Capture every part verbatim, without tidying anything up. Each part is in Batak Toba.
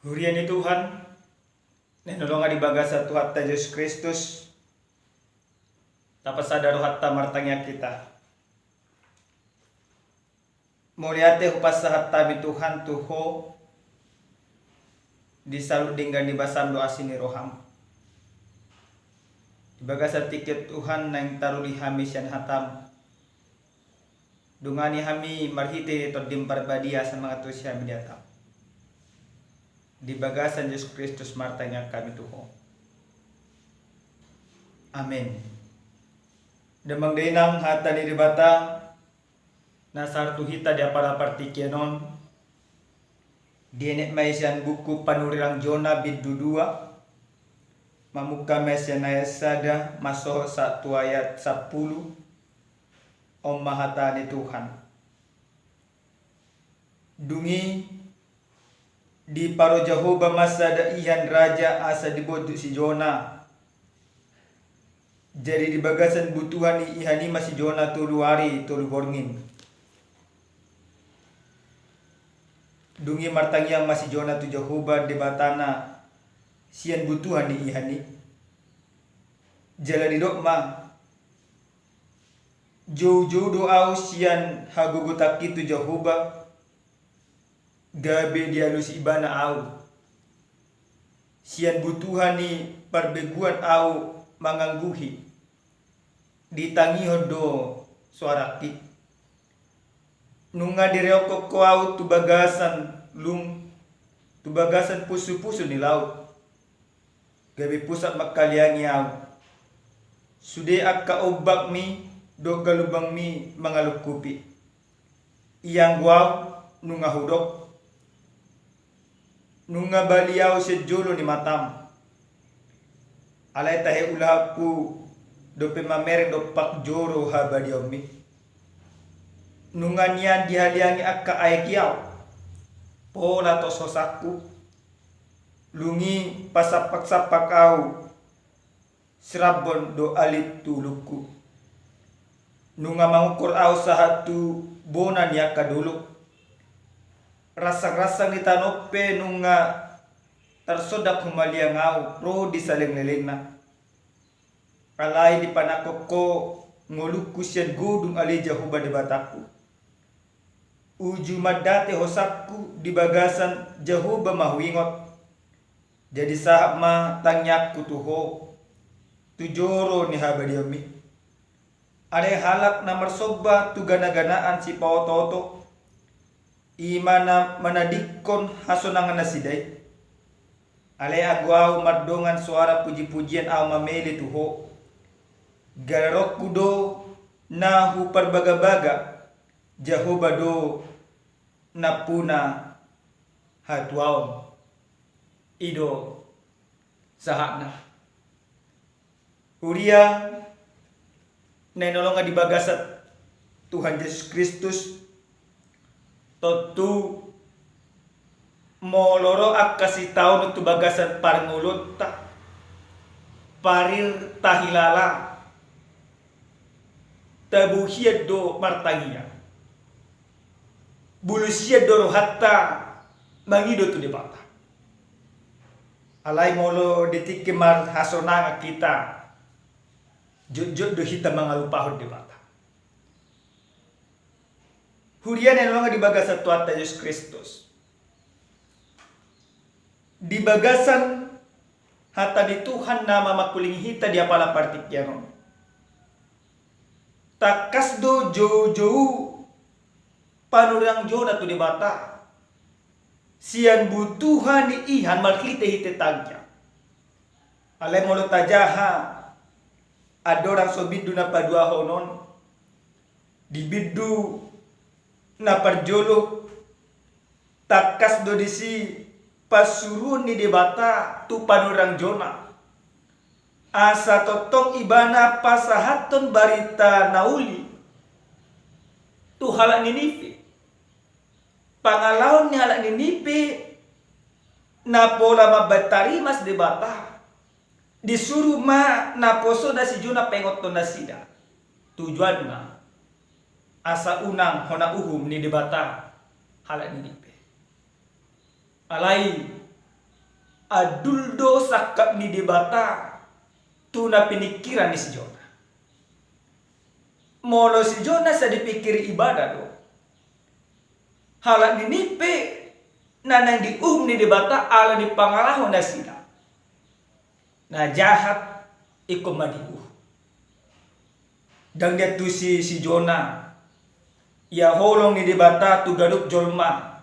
Huria ni Tuhan, na hinaholongan di bagasan Tuhanta Jesus Kristus, tapasada rohanta martangiang hita. Mauliate hupasahat hami Tuhan tu Ho, di saluhut denggan ni basaM dohot asi ni rohaM. Di bagasan tingki on Tuhan naeng taruli hami sian hataM. Dongani hami marhite TondiM Parbadia asa mangantusi hami di hataM. Di bagasan Jesus Kristus martangiang hami tu Ho. Amen. Damang dainang, hata ni Debata na sahat tu hita di apala partingkian on, dienet ma i sian buku Panurirang Jona bindu dua, mamungka ma i sian ayat sada, masohot sahat tu ayat sampulu. On ma hata ni Tuhan. Dung i diparo Jahowa ma sada ihan raja asa dibondut si Jona. Jadi di bagasan butuha ni ihan i ma si Jona tolu ari tolu borngin. Dung i martangiang ma si Jona tu Jahowa Debatana sian butuha ni ihan i. Jala didok ma, joujou do ahu sian hagogotanki tu Jahowa, gabe dialusi Ibana ahu. Sian butuha ni parbegu ahu mangangguhi, ditangihon do soarangki. Nunga direokkon Ho ahu tu bagasan lung, tu bagasan pusupusu ni laut. Gabe pusat mangkaliangi ahu. Sude angka ombakmi dohot galumbangmi mangalungkupi. Ianggo ahu nunga hudok, nunga bali ahu sian jolo ni mataM. Alai tahe ulaonku dope mamereng dompak joro habadiaonmi. Nunga nian dihaliangi angka aek i ahu, pola tos hosangku. Lung i pasampaksampak ahu, sirambon do alit tu ulungku. Nunga mangungkor ahu sahat tu bona ni angka dolok. Ransangransang ni tano pe nunga tarsondang humaliang ahu ro di saleleng lelengna. Alai dipanangkok Ho ngolungku sian godung ale Jahowa Debatangku. Uju mandate hosangku di bagasan Jahowa ma huingot. Jadi sahat ma tangiangku tu Ho, tu joro ni habadiaonmi. Alai halak na marsomba tu ganaganaan sipaotooto, i ma na manadingkon hasonangan nasida i. Alai anggo ahu mardongan soara pujipujian ahu mamele tu Ho. Galaronku do na huparbagabaga, Jahowa do nampuna hatuaon. I do sahatna. Huria na hinaholongan di bagasan Tuhan Jesus Kristus, tontu molo ro angka sitaonon tu bagasan parngoluonta, parir tahilala, tabo hian do martangiang. Bulus hian do rohanta mangido tu Debata. Alai molo di tingki marhasonangan hita, jotjot do hita mangalupahon Debata. Huria na hinaholongan di bagasan Tuhanta Jesus Kristus. Di bagasan hata ni Tuhan na mamangkulingi hita di apala partingkian on. Tangkas do joujou Panurirang Jona tu Debata sian butuha ni ihan marhitehite tangiang. Alai molo tajaha andorang so bindu na paduahon on, di bindu na parjolo, tangkas do disi pansuruon ni Debata tu Panurirang Jona, asa tongtong ibana pasahathon barita na uli tu halak Ninive. Pangalaon ni halak Ninive na pola mambahen tarima si Debata, disuru ma naposona si Jona paingothon nasida. Tujuanna asa unang hona uhum ni Debata halak Ninive. Alai andul do sangkap ni Debata tu na piningkiran ni si Jona. Molo si Jona sai dipingkiri ibana do, halak Ninive na naeng diuhum ni Debata ala ni pangalaho nasida. Na jahat ingkon ma diuhum. Ndang diantusi si Jona ia holong ni Debata tu ganup jolma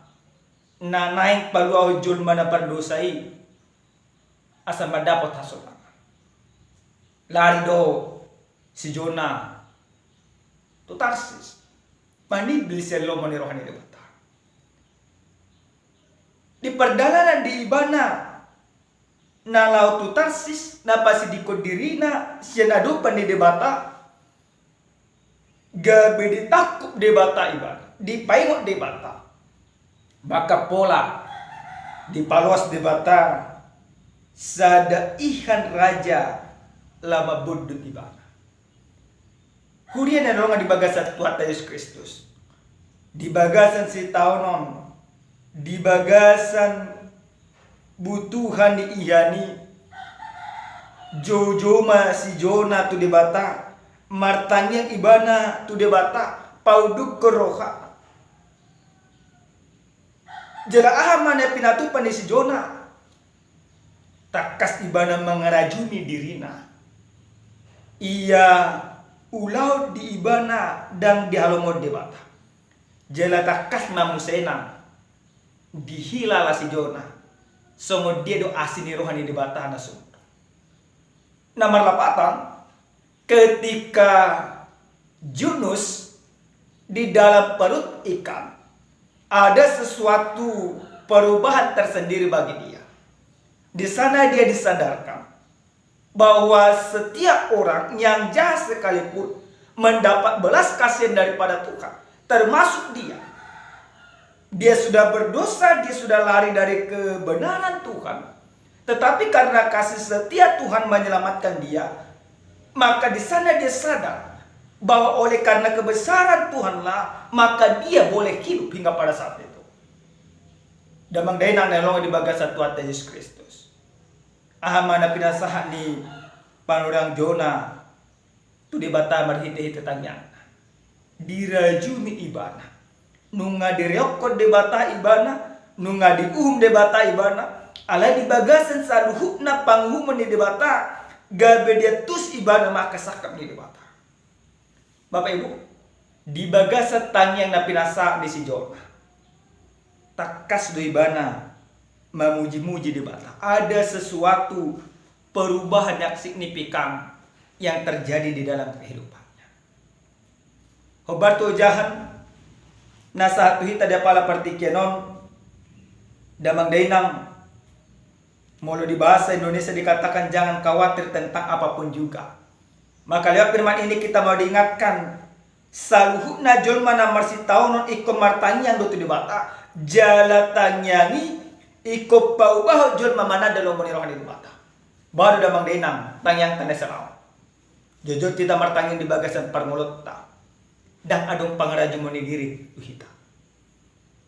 na naeng paluahon jolma na pardosa i asa mandapot hasonangan. Lari do si Jona tu Tarsis, manimbil sian lomo ni roha ni Debata. Di pardalanan di ibana na laho tu Tarsis, na pasidingkon dirina sian adopan ni Debata, gabe ditangkup Debata ibana, dipaingot Debata. Maka pola dipaloas Debata sada ihan raja laho mambondut ibana. Huria na hinaholongan di bagasan Tuhanta Jesus Kristus, di bagasan sitaonon, di bagasan butuha ni ihan i, joujou ma si Jona tu Debata, martangiang ibana tu Debata, paundukkon roha. Jala aha ma na pinatupa ni si Jona? Tangkas ibana mangarajumi dirina. Ia ulaon di ibana ndang dihalomohon Debata. Jala tangkas ma muse nang dihilala si Jona songon dia do asi ni roha ni Debata na sumurung. Na marlapatan, ketika Yunus di dalam perut ikan, ada sesuatu perubahan tersendiri bagi dia. Di sana dia disadarkan bahwa setiap orang yang jahat sekalipun mendapat belas kasihan daripada Tuhan, termasuk dia. Dia sudah berdosa, dia sudah lari dari kebenaran Tuhan. Tetapi karena kasih setia Tuhan menyelamatkan dia, maka di sana dia sadar bahwa oleh karena kebesaran Tuhanlah, maka dia boleh hidup hingga pada saat itu. Damang dainang na hinaholongan di bagasan Tuhanta Jesus Kristus. Aha ma na pinasahat ni panurirang Jona tu Debata marhitehite tangiangna? Dirajumi ibana. Nunga direokkon Debata ibana, nunga diuhum Debata ibana, alai di bagasan saluhutna panguhumon ni Debata, gabe diantusi ibana ma angka sangkap ni Debata. Bapak Ibu, di bagasan tangiang na pinasahat ni si Jona, tangkas do ibana mamuji-muji Debata. Ada sesuatu perubahan yang signifikan yang terjadi di dalam kehidupannya. Hombar tu ojahan na sahat tu hita di apala partingkian on, damang dainang, molo di bahasa Indonesia dikatakan jangan khawatir tentang apapun juga. Maka lewat firman ini kita mau diingatkan, saluhutna jolma na marsitaonon ingkon martangiang do tu Debata, jala tangiang i ingkon paubahon jolma mananda lomo ni roha ni Debata. Baru damang dainang, tangiangta na salaon. Jotjot hita martangiang di bagasan parngoluonta, ndang adong pangarajumon ni diri tu hita.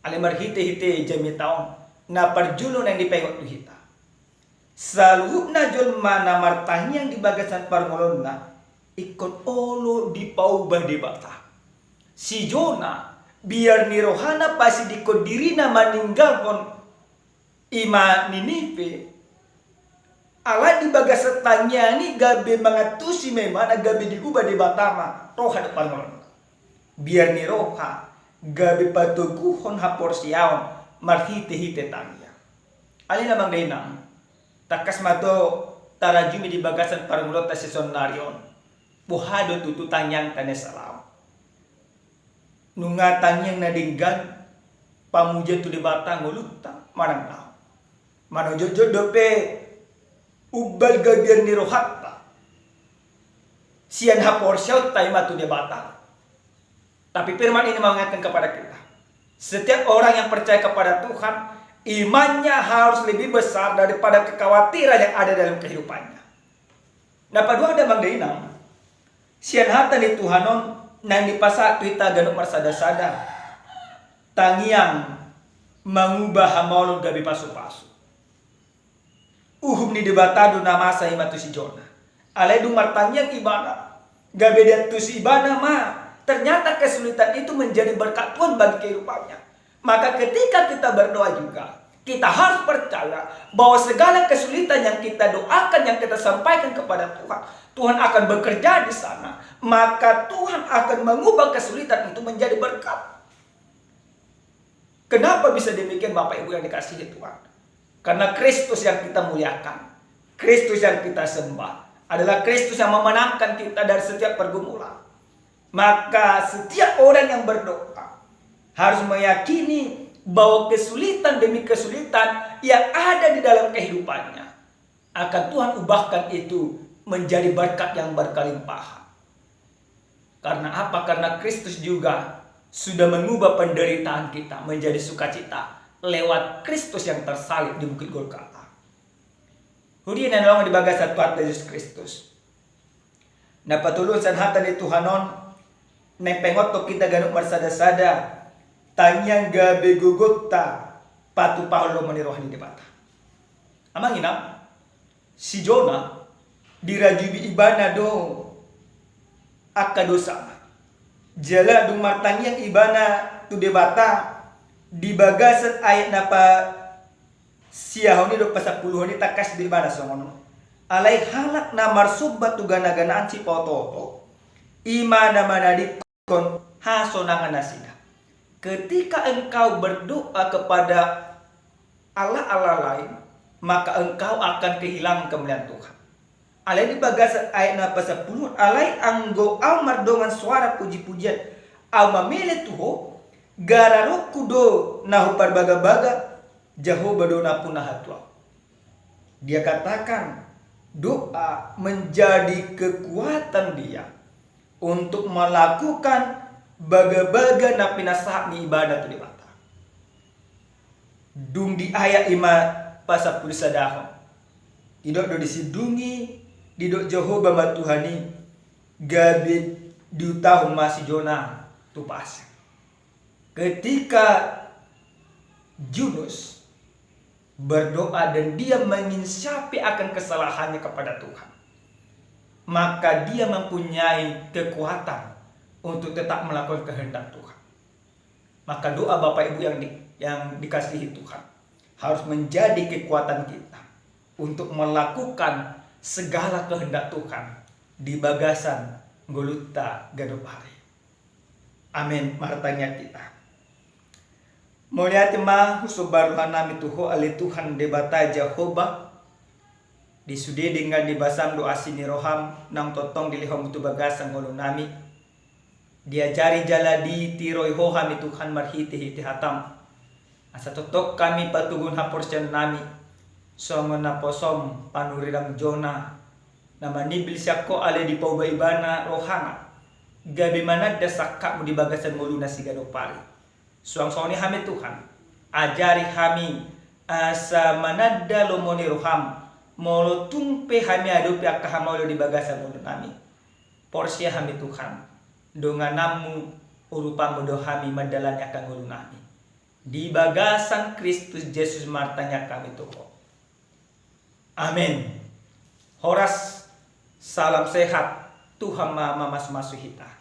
Alai marhitehite jamita on, na parjolo naeng dipaingot tu hita. Saluhutna jolma na martangiang di bagasan parngoluonna, ingkon olo dipauba Debata. Si Jona, biar ni rohana pasidingkon dirina maninggalhon i ma Ninive, alai di bagasan tangiang i gabe mangantusi ma ibana, gabe diuba Debata ma roha dohot parngoluonna. Biar ni roha, gabe patoguhon haporseaon marhitehite tangiang. Alai damang dainang, tangkas ma to tarajumi di bagasan parngoluonta sisonari on. Boha do tutu tangiangta na salaon? Nunga tangiang na denggan pamujian tu Debata ngolunta manang laho? Manang jotjot dope umbal gabe biar ni rohanta sian haporseaonta i ma tu Debata? Tapi firman ini mengingatkan kepada kita, setiap orang yang percaya kepada Tuhan, imannya harus lebih besar daripada kekhawatiran yang ada dalam kehidupannya. Na paduahon damang dainang, sian hata ni Tuhan on naeng dipasahat tu hita ganup marsadasada, tangiang manguba hamaolon gabe pasupasu. Uhum ni Debata do na masa i ma tu si Jona. Alai dung martangiang ibana, gabe diantusi ibana ma, ternyata kesulitan itu menjadi berkat Tuhan bagi kehidupannya. Maka ketika kita berdoa juga, kita harus percaya bahwa segala kesulitan yang kita doakan, yang kita sampaikan kepada Tuhan, Tuhan akan bekerja di sana. Maka Tuhan akan mengubah kesulitan itu menjadi berkat. Kenapa bisa demikian, Bapak Ibu yang dikasihi Tuhan? Karena Kristus yang kita muliakan, Kristus yang kita sembah, adalah Kristus yang memenangkan kita dari setiap pergumulan. Maka setiap orang yang berdoa harus meyakini bahwa kesulitan demi kesulitan yang ada di dalam kehidupannya akan Tuhan ubahkan itu menjadi berkat yang berkelimpahan. Karena apa? Karena Kristus juga sudah mengubah penderitaan kita menjadi sukacita lewat Kristus yang tersalib di Bukit Golgota. Huria na hinaholongan di bagasan Tuhanta Jesus Kristus, na patoluhon sian hata ni Tuhan on, naeng paingothon hita ganup marsada-sada, tangiang gabe gogonta patupahon lomo ni roha ni Debata. Amang inang, si Jona dirajumi ibana do angka dosana. Jala dung martangiang ibana tu Debata, di bagasan ayat na pasiahon i dohot pasampuluhon i tangkas do ibana songon on. Alai halak na marsomba tu gana-ganaan sipaoto-oto, i ma na manadingkon hasonangan nasida. Ketika engkau berdoa kepada allah-allah lain, maka engkau akan kehilangan kemuliaan Tuhan. Alai di bagasan ayat na pasampuluhon, alai anggo ahu mardongan soara puji-pujian, ahu mamele tu ho, gararonku do na huparbaga-baga, Jahowa do nampuna hatuaon. Dia katakan, doa menjadi kekuatan dia untuk melakukan baga-baga na pinasahat ni ibana tu Debata. Dung di ayat i ma pasampulusadahon, didok do disi dung i, didok Jahowa ma Tuhan i, gabe diutahon ma si Jona tu pasir. Ketika Yunus berdoa dan dia menginsafi akan kesalahannya kepada Tuhan, maka dia mempunyai kekuatan untuk tetap melakukan kehendak Tuhan. Maka doa Bapak Ibu yang di, yang dikasihi Tuhan harus menjadi kekuatan kita untuk melakukan segala kehendak Tuhan di bagasan ngolunta ganup ari. Amen. Martangiang hita. Mauliate ma husomba rohanami tu Ho ale Tuhan Debata Jahowa, di sude denggan ni basam dohot asi ni roham naung tongtong dilehonmu tu bagasan ngolunami. Diajari jala ditiroi Ho hami Tuhan marhite-hite hatam, asa tongtong hami patoguhon haporseaonnami songon naposom panurirang Jona, na manimbil sian Ho ale dipauba ibana rohana gabe mananda sangkapmu di bagasan ngoluna siganup ari. Suang songon i hami Tuhan, ajari hami asa mananda lomo ni roham molo tung pe hami adopi angka hamaolon di bagasan ngolunami. Porsea hami Tuhan, dongananmu, urupanmu do hami mandalani angka ngolunami. Di bagasan Kristus Jesus martangiang hami tu Ho. Amen. Horas, salam sehat, Tuhan ma mamasu-masu hita.